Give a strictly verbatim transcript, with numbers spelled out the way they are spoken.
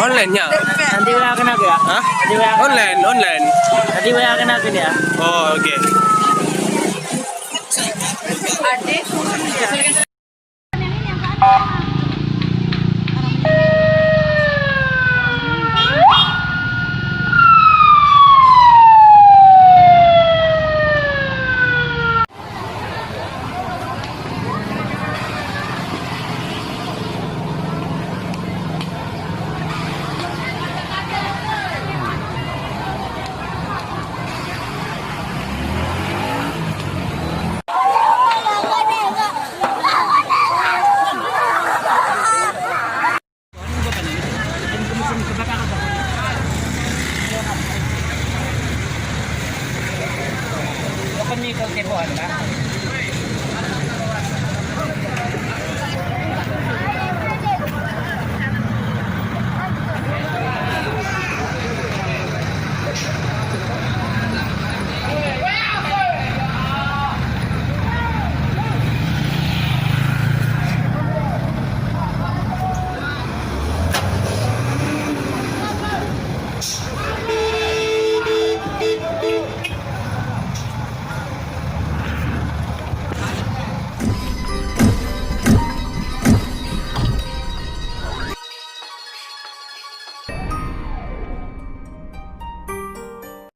Online nyan? Nanti W A keunan keuh ya? Hah? Nanti W A keunan. Online, online. Nanti W A keunan keuh ya? Oh, okey. Ada